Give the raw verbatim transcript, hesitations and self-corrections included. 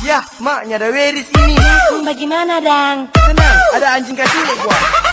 Yah, mak, nyan ada weh di sini. Hmm, bagaimana, Dang? Tenang, ada anjing kacau buat.